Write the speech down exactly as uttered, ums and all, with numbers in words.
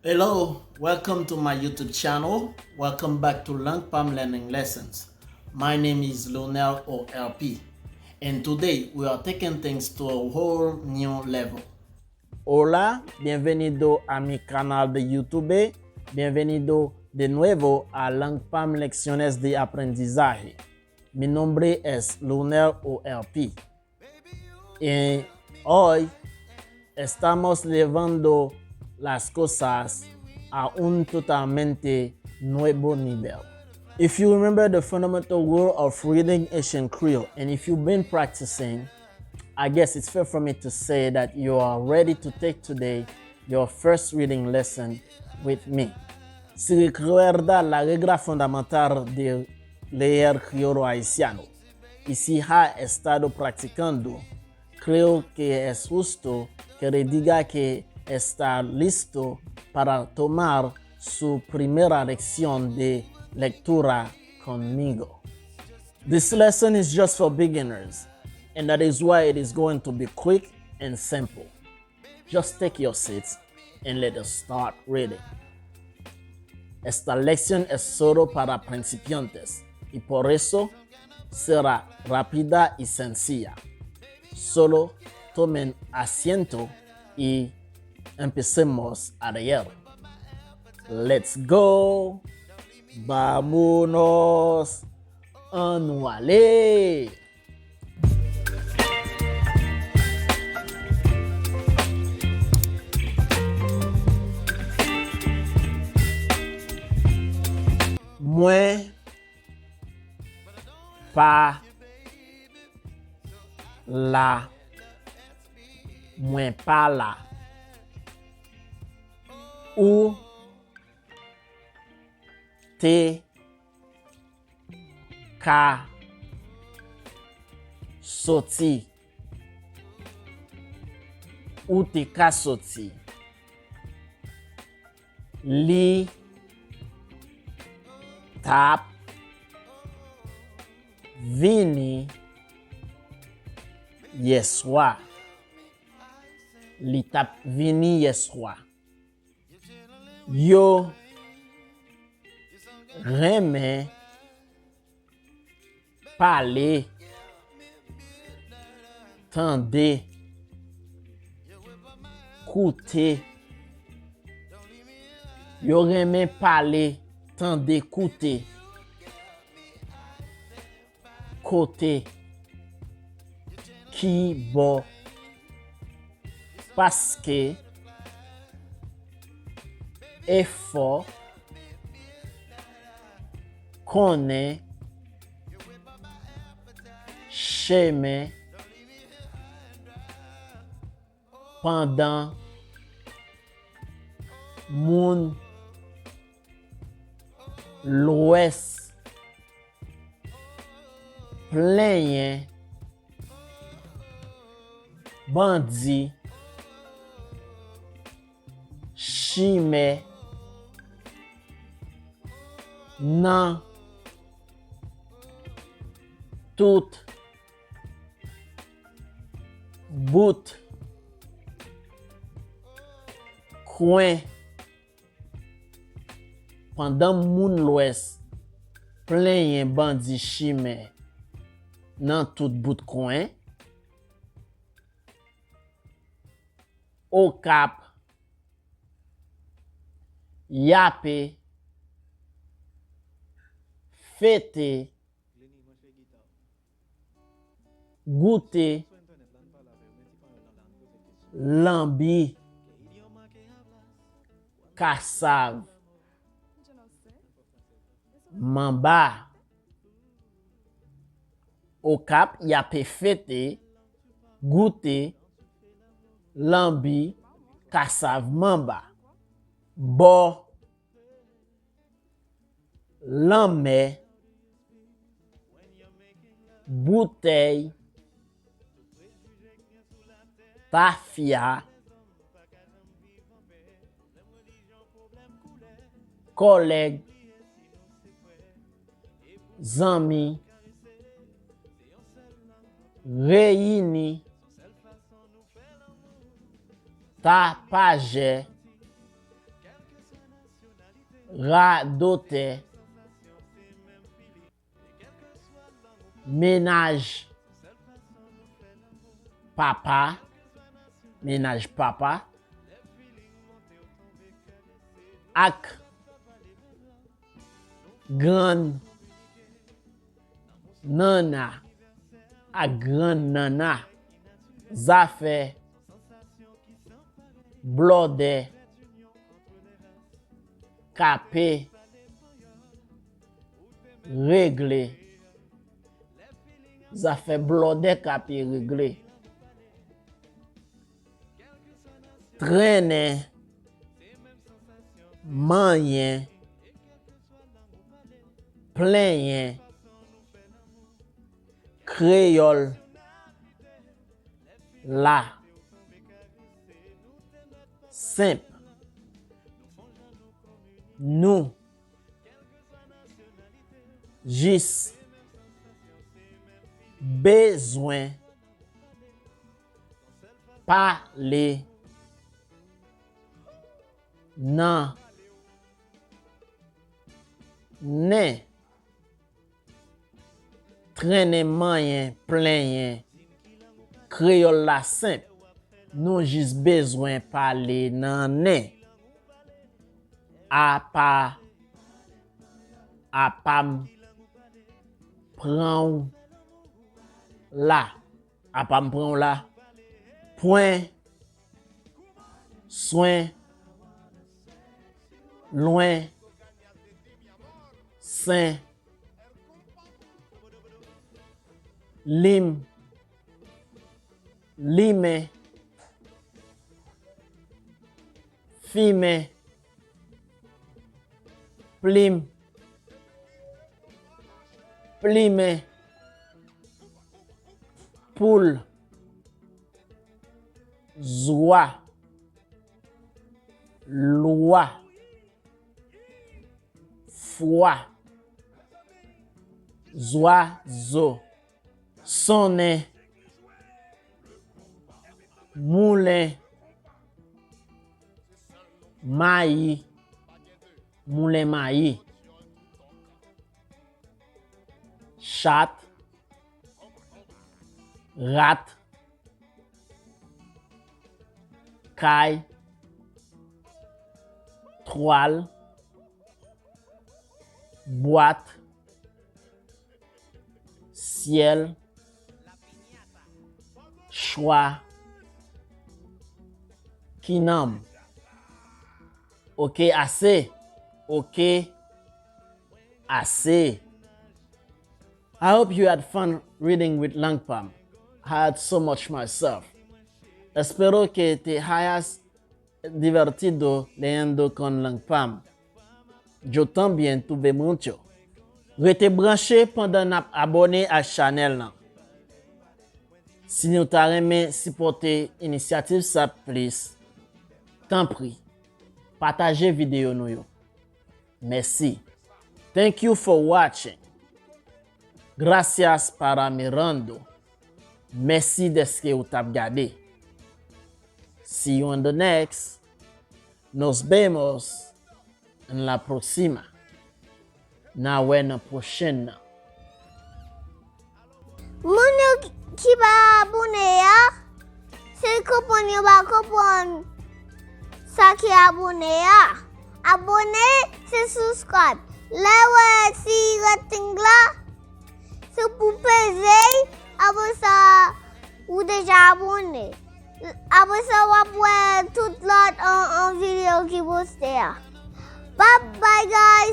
Hello, welcome to my YouTube channel. Welcome back to Lang Pam Learning Lessons. My name is Lonel O L P, and today we are taking things to a whole new level. Hola, bienvenido a mi canal de YouTube. Bienvenido de nuevo a Lang Pam Lecciones de Aprendizaje. Mi nombre es Lonel O L P. Y hoy estamos llevando las cosas a un totalmente nuevo nivel. If you remember the fundamental rule of reading Haitian Creole, and if you've been practicing, I guess it's fair for me to say that you are ready to take today your first reading lesson with me. Si recuerda la regla fundamental de leer criollo haitiano, y si ha estado practicando, creo que es justo que le diga que está listo para tomar su primera lección de lectura conmigo. This lesson is just for beginners, and that is why it is going to be quick and simple. Just take your seats and let us start reading. Esta lección es solo para principiantes, y por eso será rápida y sencilla. Solo tomen asiento y empecemos a leer. Let's go! Vámonos! Ann nou ale! Mwen pa la. Mwen pa la. Ou te ka soti. Ou te ka soti. Li t ap vini yèswa. Li t ap vini yèswa. Yo renmen pale, tande, koute. Yo renmen pale, tande, koute. Kote? Ki bò? Paske, efò, konnen, chemen, pandan, moun, Lwès, plenyen, bandi, chimè, nan, tout, bout, kwen. Pandan moun Lwès plenyen bandi chimè nan tout bout kwen, Okap, y ape fete, goute, lanbi, kasav, manba, Okap, y ape fete, goute, lanbi, kasav, manba, bò, lanmè, boutèy, tafya, kòlèg, zanmi, reyini, tapajè, radotè, mennaj papa, mennaj papa, ak grann nanna ak grann nanna, zafè blòdè ka pe regle, zafè blòdè ka pe regle. Trennen, manyen, plenyen, kreyòl la senp. Nou jis bezwen pale nan nen. Trennen, manyen, plenyen, kreyòl la senp. Nou jis bezwen pale nan nen. Apa, apa m pran w la. Apa m pran w la. Pwen, swen, lwen, sen, lim, limen, fimen, plim, plimen, poul, zwa, lwa, fwa, zwazo, sonnen, moulen, mayi, moulen mayi, chat, rat, kay, twal, bwat, syèl, chwa, kinanm. Ok, ase. Ok, ase. I hope you had fun reading with Lang Pam. I had so much myself. Espero que te hayas divertido leyendo con Lang Pam. Yo también tuve mucho. Rete branche pandan n ap abòne ak chanèl lan. Si nou ta renmen sipòte inisyativ sa plis, tanpri, pataje videyo nou yo. Mèsi. Thank you for watching. Gracias para mirando. Mèsi dèske ou t ap gade. See you on the next. Nos vemos en la próxima. N a wè nan pwochèn nan. Moun yo ki pa abòne a, se konprann yo pa konprann sa ki abòne a. Abòne, se subscribe. Lè w wè ti rèktang la, se pou peze l, apre sa, ou deja abòne. Apre sa, w ap wè tout lòt an, an videyo ki poste a. Bye bye, guys!